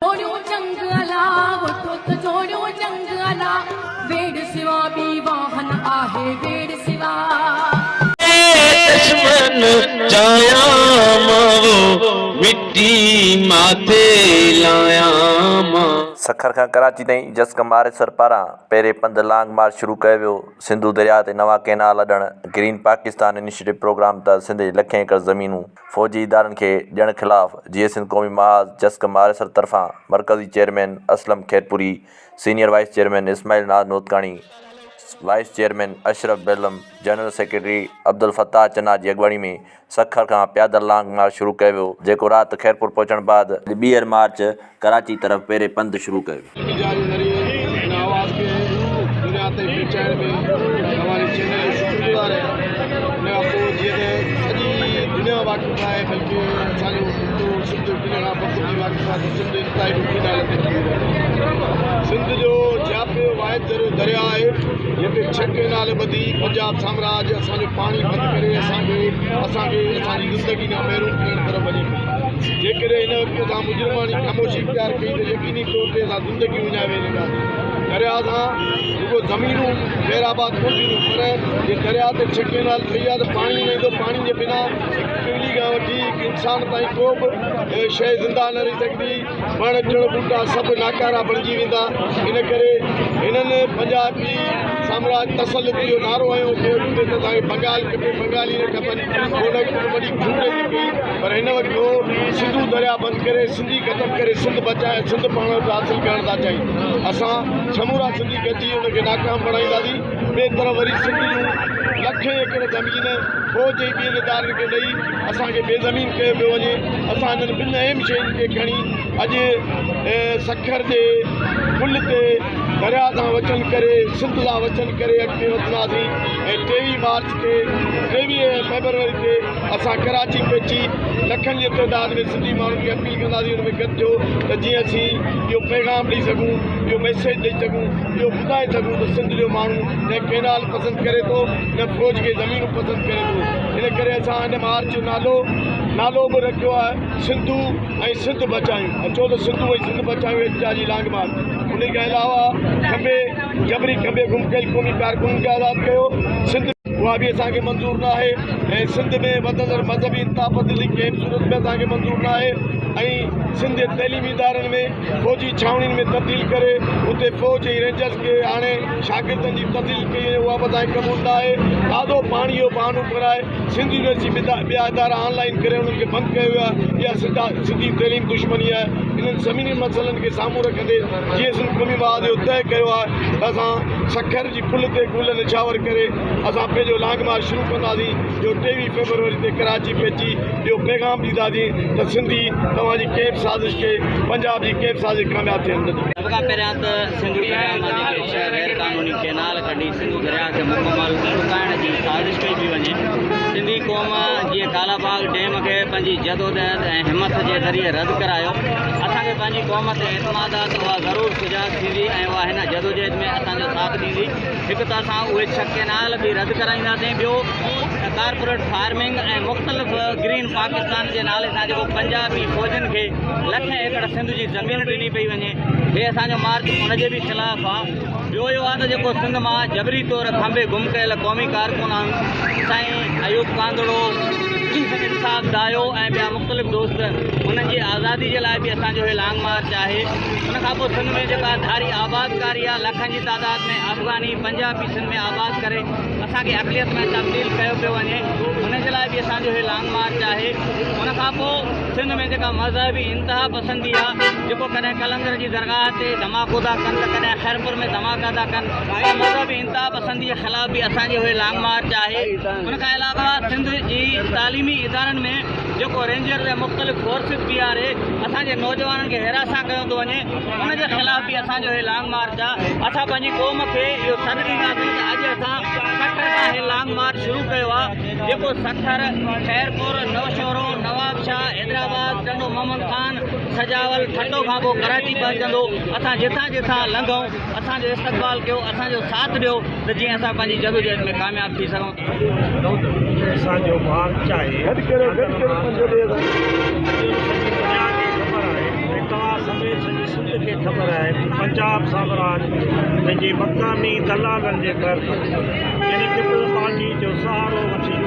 جوڙيو جنگ الا، اٿو ته جوڙيو جنگ الا، ويڙهه سوا ٻي واهه نه آهي، ويڙهه سوا. دشمن چاهيان مان وو مٽي ماٿي لايان مان. سکر کان ڪراچي تائين جسقم آريسر پاران پهرين پنڌ لانگ مارچ شروع ڪيو ويو، سنڌو درياء تي نوان ڪئنال اڏڻ، گرين پاڪستان انيشيٽو پروگرام تحت سنڌ جي لکين ايڪڙ زمينون فوجي ادارن کي ڏيڻ خلاف جيئي سنڌ قومي محاذ جسقم آريسر طرفان مرڪزي chairman Aslam Khairpuri, senior vice chairman Ismail Naz Notkani, vice chairman Ashraf Belam, general secretary Abdul Fattah Channa جي اڳواڻي ۾ سکر کان پيادل لانگ مارچ شروع ڪيو ويو، جيڪو رات خيرپور پهچڻ بعد ٻيهر مارچ ڪراچي طرف پيرين پنڌ شروع ڪيو ويو. ميڊيا جي ذريعي هن آواز کي دنيا تائين پهچائڻ ۾ توهان جي چينل جو شڪر گذار آهيان. ان کان پوء جيئن ته سڄي دنيا واقف آهي بلڪه اسان جو خطو سنڌ دنيا کان بخوبي واقف آهي ته سنڌ انتهائي ڏکي حالت ۾ ٿي وئي آهي. سنڌ جو جياپي واحد ذريعو درياء آهي جنهن تي ڇهه ڪئنال ٻڌي پنجاب سامراج اسان جو پاڻي بند ڪري اسان کي اسان کي اسان جي زندگي کان محروم ڪرڻ طرف وڃي پئي. جيڪڏهن هن وقت اسان مجرماڻي خاموشي اختيار ڪئي ته يقيني طور تي اسان زندگيون وڃائي ويهنداسين. درياء سان رڳو زمينون غير آباد ڪونه ٿينديون پر جي درياء تي ڇهه ڪئنال ٺهي ويا ته پاڻي نه ايندو، پاڻي جي بنا هڪ ٽولي کان وٺي هڪ انسان تائين ڪو به شيء زنده نه رهي سگهندي، وڻ ٽڻ ٻوٽا سڀ ناڪارا بڻجي ويندا. ان ڪري هنن پنجابي سامراج تسلط جو نعرو هنيو ڪو اتي ته اسان کي بنگال کپي بنگالي نه کپن ان وقت به وڏي خونريزي ڪئي پر هن وقت هو سنڌو درياء بند ڪري سنڌي ختم ڪري سنڌ بچائي سنڌ پاڻ وٽ حاصل ڪرڻ ٿا چاهين اسان سمورا سنڌي گڏجي ان کي ناڪام بڻائينداسين ٻئي طرف وري سنڌ جون لکين ايڪڙ زمين فوج ۽ ٻين ادارن کي ڏئي اسان کي بي زمين ڪيو پيو وڃي اسان انهن ٻن اهم شين کي کڻي اڄ سکر جي پل تي درياء سان وچن ڪري سنڌ سان وچن ڪري اڳتي وڌنداسين ۽ 23 مارچ تي 23 فيبروري تي اسان ڪراچي پهچي لکن جي تعداد ۾ سنڌي ماڻهن کي اپيل ڪنداسين ان ۾ گڏ ٿيو ته جيئن اسين اهو پيغام ڏئي سگهون اهو ميسيج ڏئي سگهون اهو ٻڌائي سگهون ته سنڌ جو ماڻهو نه ڪينال پسند ڪري ٿو نه فوج کي زمينون پسند ڪري ٿو ان ڪري اسان ان مارچ جو نالو نالو به رکيو آهي سنڌو ۽ سنڌ بچايون اچو ته سنڌو ۽ سنڌ بچايون احتجاجي لانگ مارچ ان کان علاوه کنڀي جبري کنڀي گم ڪيل قومي ڪارڪنن کي آزاد ڪيو سنڌ اها به اسان کي منظور نه آهي ۽ سنڌ ۾ وڌندڙ مذهبي انتهاپسندي ڪنهن به صورت ۾ اسان کي منظور نه آهي ۽ سنڌ جي تعليمي ادارن ۾ فوجي ڇانوڻين ۾ تبديل ڪري اتي فوج ۽ رينجرز کي آڻي شاگردن جي تذليل ڪئي وڃي اها به اسان کي قبول نه آهي تازو پاڻي جو بهانو ڪرائي سنڌ يونيورسٽي ٻيا ادارا آن لائين ڪري انهن کي بند ڪيو ويو آهي اها سڌا سڌي تعليم دشمني آهي انهن سڀني مسئلن کي سامهون رکندي جيئي سنڌ قومي محاذ اهو طئي ڪيو آهي ته اسان سکر جي پل تي گل نڇاور ڪري اسان پنهنجو لانگ مارچ شروع ڪنداسين جو 23 فيبروري تي ڪراچي پهچي اهو پيغام ڏينداسين ته سنڌي توهان جي ڪنهن به سازش کي پنجاب جي ڪنهن به سازش ڪامياب ٿيڻ نه ڏيندو. سڀ کان پهريان ته سنڌو درياء مان جيڪي ڇهه غير قانوني ڪينال ڪڍي سنڌو درياء کي مڪمل سڪائڻ جي سازش ڪئي پئي وڃي. سنڌي قوم جيئن ڪالا باغ ڊيم کي پنهنجي جدوجهد ۽ همٿ جي ذريعي رد ڪرايو، اسان کي پنهنجي قوم تي اعتماد آهي ته اها ضرور سجاڳ ٿيندي ۽ اها هن جدوجهد ۾ اسان جو ساٿ ڏيندي. هڪ ته اسان اهي ڇهه ڪئنال به رد ڪرائينداسين ٻيو ڪارپوريٽ فارمنگ ۽ مختلف گرين پاڪستان جي نالي سان جيڪو پنجابي فوجن کي لکين ايڪڙ سنڌ جي زمين ڏني پئي وڃي هي اسان جو مارچ ان جي به خلاف آ ٻيو اهو آ ته جيڪو سنڌ مان جبري طور کنڀي گم ڪيل قومي ڪارڪن آهن سائين ايوب ڪانڌڙو انصاف دايو ۽ ٻيا مختلف دوست انهن جي آزادي جي لاء به اسان جو هي لانگ مارچ آهي ان کان پوء سنڌ ۾ جيڪا ڌاري آبادڪاري آ لکن جي تعداد ۾ افغاني پنجابي سنڌ ۾ آباد ڪري اسان کي اقليت ۾ تبديل ڪيو پيو وڃي ان جي لاء به اسان جو هي لانگ مارچ آهي ان کان پوء سنڌ ۾ جيڪا مذهبي انتها پسندي آ جيڪو ڪڏهن قلندر جي درگاهه تي ڌماڪو ٿا ڪن ته ڪڏهن خيرپور ۾ ڌماڪا ٿا ڪن ان مذهبي انتها پسندي جي خلاف به اسان جو هي لانگ مارچ آهي ان کان علاوه سنڌ جي تعليمي ادارن ۾ جيڪو رينجرز ۽ مختلف فورسز بيهاري اسان جي نوجوانن کي هراسان ڪيو ٿو وڃي ان جي خلاف به اسان جو هي لانگ مارچ آ. اسان پنهنجي قوم کي اهو سڏ ڏينداسين ته اڄ اسان سکر کان هي لانگ مارچ شروع ڪيو آ جيڪو سکر، خيرپور، نوشهرو، نوابشاهه، حيدرآباد، ٽنڊو محمد خان، سجاول، ٺٽو کان پوء ڪراچي پهچندو. اسان جتان جتان لنگهون اسان جو استقبال ڪيو اسان جو ساٿ ڏيو ته جيئن اسان پنهنجي جدوجهد ۾ ڪامياب ٿي سگهون. اسان جو مارچ آهي پيادل مارچ آهي اڄ سڄي دنيا کي خبر آهي ۽ توهان سميت سڄي. سنڌ کي خبر آهي ته پنجاب سامراج پنهنجي مقامي دلالن جي معرفت يعني پيپلز پارٽي جو سهارو وٺي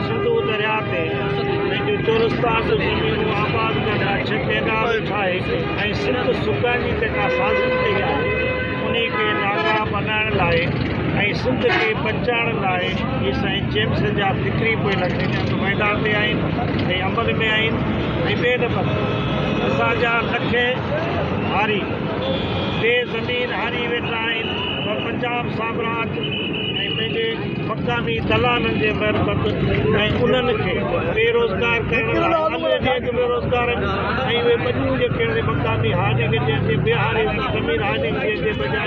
سنڌو درياء تي پنهنجون چولستان جون زمينون آباد ڪرڻ لاء ڇهه ڪئنال ٺاهي ۽ سنڌ سڪائڻ جي جيڪا سازش ڪئي آهي انهي کي ناڪام بنائڻ لاء ۽ سنڌ کي بچائڻ لاء هي سائين جيمس جا فڪري پوئلڳ اڃا به ميدان تي آهن ۽ عمل ۾ آهن ۽ ٻئي نمبر اسان جا لکين هاري بي زمين هاري ويٺا آهن پر پنجاب سامراج ۽ پنهنجي مقامي دلالن جي معرفت ۽ انهن کي بي روزگار ڪرڻ لاء آلريڊي اڳ بي روزگار آهن ۽ اهي ٻنيون جيڪي آهن مقامي هارين کي ڏيڻ جي بي هاري زمين هارين کي ڏيڻ جي بجاء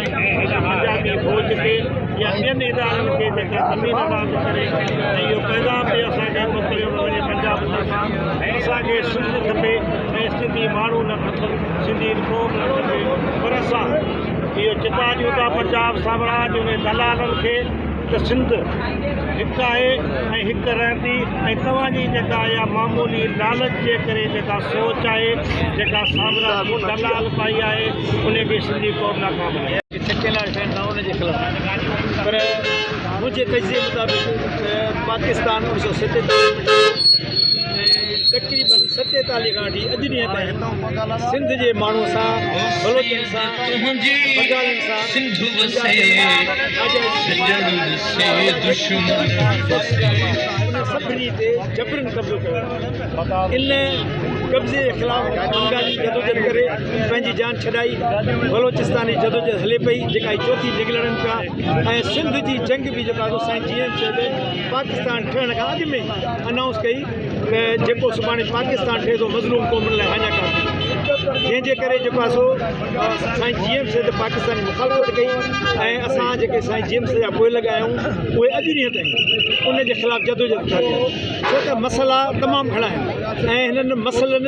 پنجابي فوج کي يا ٻين ادارن کي جيڪا زمين آباد ڪري ۽ اهو پيغام به اسان کي موڪليو پيو وڃي پنجاب طرفان اسان کي سنڌ کپي ۽ سنڌي ماڻهو نه کپن سنڌي قوم نه کپي پر اسان اهو چتاء ڏيون ٿا پنجاب سامراج ان دلالن کي ته سنڌ هڪ آهي ۽ هڪ رهندي ۽ توهان جي جيڪا اها معمولي لالچ جي ڪري جيڪا سوچ آهي جيڪا سامراجي دلال پائي آهي ان کي سنڌي قوم ناڪام بنائيندي. ڇڪيل آهي سائين ان جي خلاف پر منهنجي تجزيي مطابق پاڪستان اڻويهه سو ستيتاليهه ۾ ٺهيو ۽ تقريبن ستيتاليهه کان وٺي اڄ ڏينهن تائين سنڌ جي ماڻهو سان بلوچن سان بنگالين سان انهن سڀني تي جبرن قبضو ڪيو ان قبضي جي خلاف بنگالي جدوجهد ڪري پنهنجي جان ڇڏائي، بلوچستان جي جدوجهد هلي پئي جيڪا هي چوٿين جنگ لڙن پيا ۽ سنڌ جي جنگ به جيڪا سو سائين جي ايم سيد پاڪستان ٺهڻ کان اڳ ۾ ئي انائونس ڪئي ته جيڪو سڀاڻي پاڪستان ٺهي ٿو مظلوم قومن لاء هاڃاڪار ٿيندو جنهن جي ڪري جيڪو آهي سو سائين جي ايم سيد پاڪستان جي مخالفت ڪئي ۽ اسان جيڪي سائين جي ايم سيد جا پوئلڳ آهيون اهي اڄ ڏينهن تائين ان جي خلاف جدوجهد ٿا ڪن ڇو ته مسئلا تمام گهڻا آهن ۽ هنن مسئلن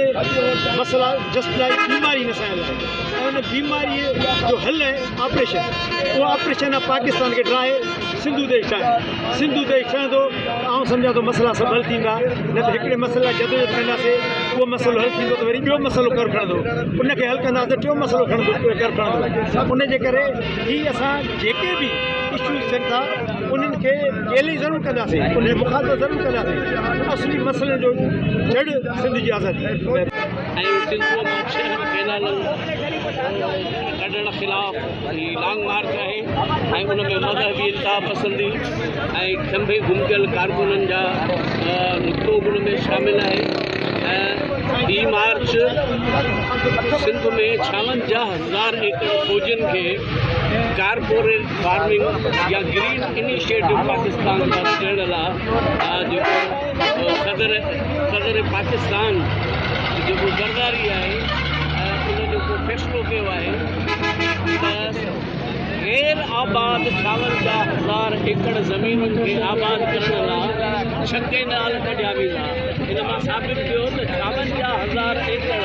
مسئلا جسٽ لائيڪ بيماري هن سان آيل آهي ۽ ان بيماري جو حل آهي آپريشن اهو آپريشن آهي پاڪستان کي ڊاهي سنڌو ديش ٺاهي سنڌو ديش ٺهندو ته آئون سمجهان ٿو مسئلا سڀ حل ٿيندا نه ته هڪڙي مسئلي لاء جدوجهد ڪنداسي اهو مسئلو حل ٿيندو ته وري ٻيو مسئلو ڪر کڻندو ان کي حل ڪنداسي ته ٽيون مسئلو کڻندو ڪر کڻندو ان جي ڪري هي اسان جيڪي به اشوز ٿين ٿا انهن کي چئلينج ضرور ڪنداسين انهن جي مخالفت ضرور ڪنداسين اصلي مسئلن جو جڙ سنڌ جي آزادي. ۽ سنڌوء مان ڇهن ڪئنالن ڪڍڻ خلاف هي لانگ مارچ آهي ۽ ان ۾ مذهبي انتها پسندي ۽ کنڀي گم ڪيل ڪارڪنن جا نقطو به ان ۾ شامل آهي ۽ هي مارچ سنڌ ۾ ڇاونجاهه هزار ايڪڙ فوجين کي ڪارپوريٽ فارمنگ يا گرين انيشيٽو پاڪستان تحت ڏيڻ لاء جيڪو صدر صدر پاڪستان جيڪو زرداري آهي ان جيڪو فيصلو ڪيو آهي ته غير آباد ڇاونجاهه هزار ايڪڙ زمينن کي آباد ڪرڻ لاء ڇهه ڪئنال ڪڍيا ويندا ان مان ثابت ٿيو ته ڇاونجاهه هزار ايڪڙ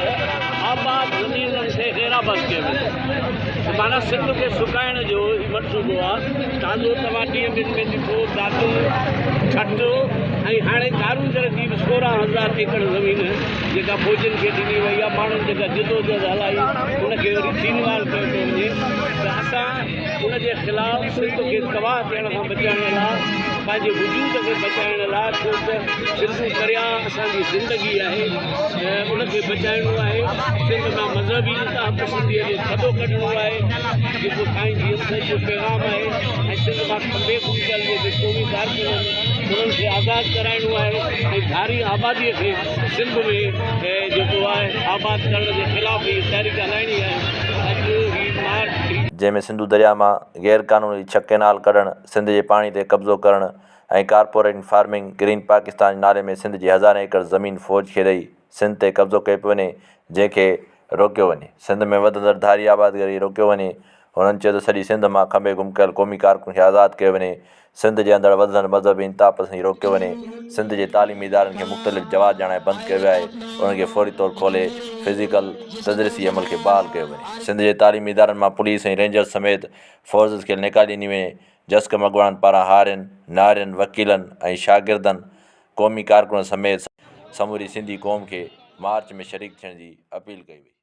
آباد زمينن کي غير آباد ڪيو ويندو ته معنيٰ سنڌ کي سڪائڻ جو هي منصوبو آ. تازو توهان ڏينهن ٻن ۾ ڏٺو دادو، ٺٽو ۽ هاڻي ڪارونجهر جي به 16 هزار ايڪڙ زمين جيڪا فوجين کي ڏني وئي آ، ماڻهن جيڪا جدوجهد هلائي ان کي وري سينوار ڪيو پيو وڃي ته اسان ان جي خلاف سنڌ کي تباهه ٿيڻ کان بچائڻ لاء پنهنجي وجود کي بچائڻ لاء ڇو ته سنڌو درياهه اسان جي زندگي آهي ان کي بچائڻو آهي، سنڌ مان مذهبي انتها پسنديء جو ٿڏو ڪڍڻو آهي، جيڪو سائين جي ايم سيد جو پيغام آهي ۽ سنڌ مان کنڀي گم ڪيل جيڪي قومي ڪارڪن آهن انهن کي آزاد ڪرائڻو آهي ۽ ڌاري آباديء کي سنڌ ۾ جيڪو آهي آباد ڪرڻ جي خلاف هي تحريڪ هلائڻي آهي. اڄ هي مارچ هي. جنهن ۾ سنڌو درياء مان غير قانوني ڇهه ڪئنال ڪڍڻ، سنڌ جي پاڻي تي قبضو ڪرڻ ۽ ڪارپوريٽ فارمنگ گرين پاڪستان جي نالي ۾ سنڌ جي هزارين ايڪڙ زمين فوج کي ڏئي سنڌ تي قبضو ڪيو پيو وڃي جنهن کي روڪيو وڃي سنڌ ۾ وڌندڙ ڌاري آبادگاري کي روڪيو وڃي هنن چيو ته سڄي سنڌ مان کنڀي گم ڪيل قومي ڪارڪن کي آزاد ڪيو وڃي سنڌ جي اندڙ وڌندڙ مذهبي انتهاپسندي روڪيو وڃي سنڌ جي تعليمي ادارن کي مختلف جواز ڄاڻائي بند ڪيو ويو آهي انهن کي فوري طور کولي فزيڪل تدريسي عمل کي بحال ڪيو وڃي سنڌ جي تعليمي ادارن مان پوليس ۽ رينجرز سميت فورسز کي نيڪالي ڏني وڃي جسقم اڳواڻن پاران هارين، نارين، وڪيلن ۽ شاگردن، قومي ڪارڪنن سميت سموري سنڌي قوم کي مارچ ۾ شريڪ ٿيڻ جي اپيل ڪئي وئي.